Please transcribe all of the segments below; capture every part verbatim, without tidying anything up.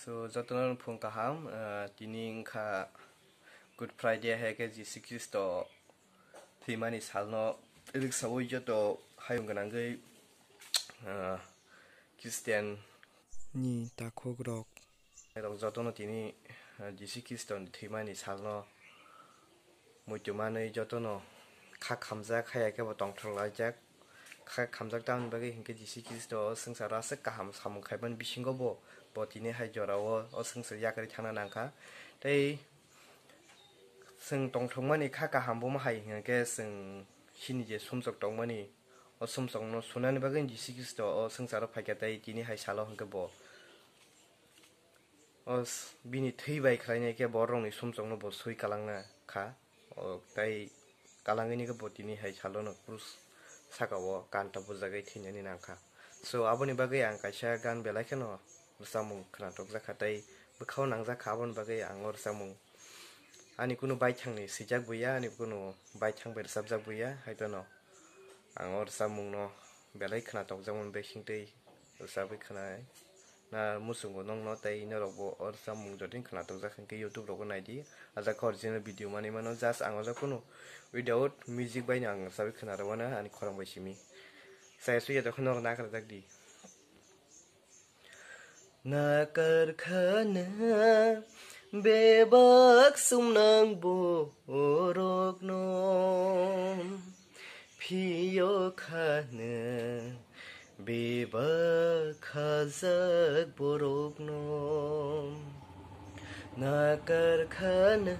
So, jotono phung kaham, ah, tini wngkha Good Friday, hai khe Jisu Khristo thwimani salno rwksaui joto hayung gwnangwi, ah, Christian ni takhuk rok, rok jotono tini, ah, Jisu Khristo ni thwimani salno muitu manwi jotono kha khamjak, haya khe bo tongthok laijak. Kha khamjak tamni bagwi hinkhe Jisu Khristo o swngcharo aswk kaham samung khaimani bisingo bo, bo tini hai jorao o swngchar yakarwi thangna nangkha. Tei chwng tongthokmani kha kaham bomo hai hinkhe chwng chini je sumsok tongmani, o sumsokno sunani bagwi Jisu Khristo o swngcharo phaikha tei tini hai salo hinkhe bo o s-, bini thwi bai khlainai khe borokni sumsokno bo swi kalangna kha. O, tei kalangwini khe bo tini hai salono krus saka-o kanta bujagwi thwinani nangkha. So, aboni bagwi ang kaisa gan belai kheno rwchapmung khwnathokjakha tei bwkhao nangjakha, aboni bagwi ang o rwchapmung ani kunu baithangni swijak buya, ani kunu baithang bai rwchapjak buya, hai phano ang o rwchapmungno belai khwnathokjakmani bisingtwi rwchapwi khwnai. Na muchungo nokno tei norokbo o rwchapmung jotoni khwnathokjak hinkhe YouTube rogo naidi. Ajak khe original video manwi mano, just ang o jaga kunu without music baino ang rwchapwi khwnarwmano ani khorang bai simi. Chaya suya tongkhe norok nakarjak di. Nakarkhana bebak sumnang borokno, phiyo khana bebak khajak borokno. Nakarkhana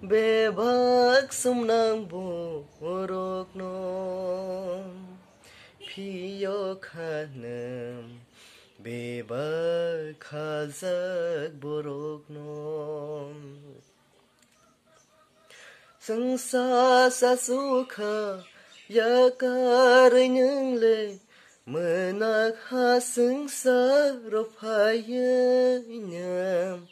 bebak sumnang borokno, phiyo khana bebak khajak borokno. Chwngsa sasukha yakarwi nwng le, mwnak ha chwngsa rw phaiwi nwng.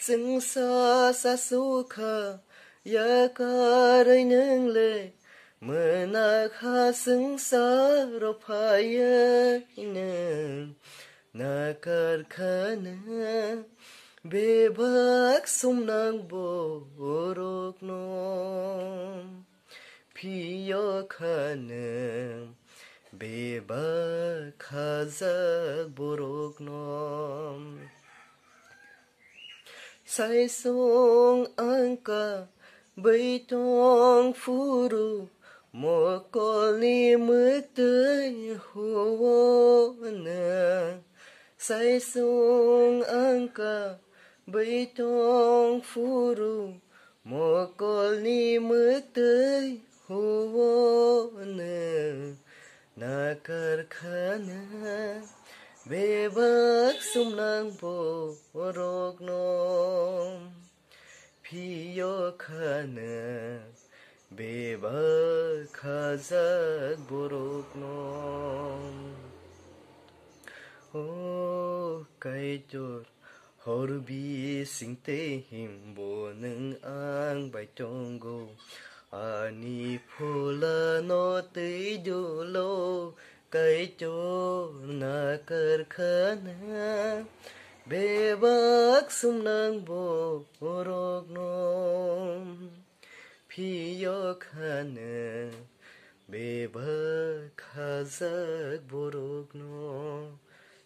Chwngsa sasukha yakarwi nwng le, mwnak ha chwngsa rw phaiwi nwng. Nakarkhana bebak sumnang borokno, phiyo khana bebak khajak borokno. Saisung angka bwitong phuru mokolni mwktwi huo nwng. Saisung angka bwitong phuru mokolni mwktwi huo nwng. Nakarkhana bebak sumnang borokno, phiyo khana bebak khajak borokno. O Kaitor, hor bising tei himbo nwng ang bai tongo. Ani pholano twi dolo, Kaitor, nakarkhana bebak sumnang borokno, phiyo khana bebak khajak borokno.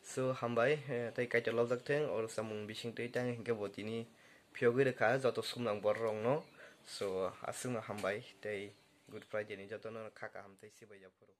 So, hambai, eh, tei Kaitor lobjak theng, o rwchapmung bising twi tang hinkhe bo tini phiyogwi rwkha joto sumnang borok rokno. So, aswkno hambai tei Good Friday ni jotono kha kaham tei sibai ya phuru.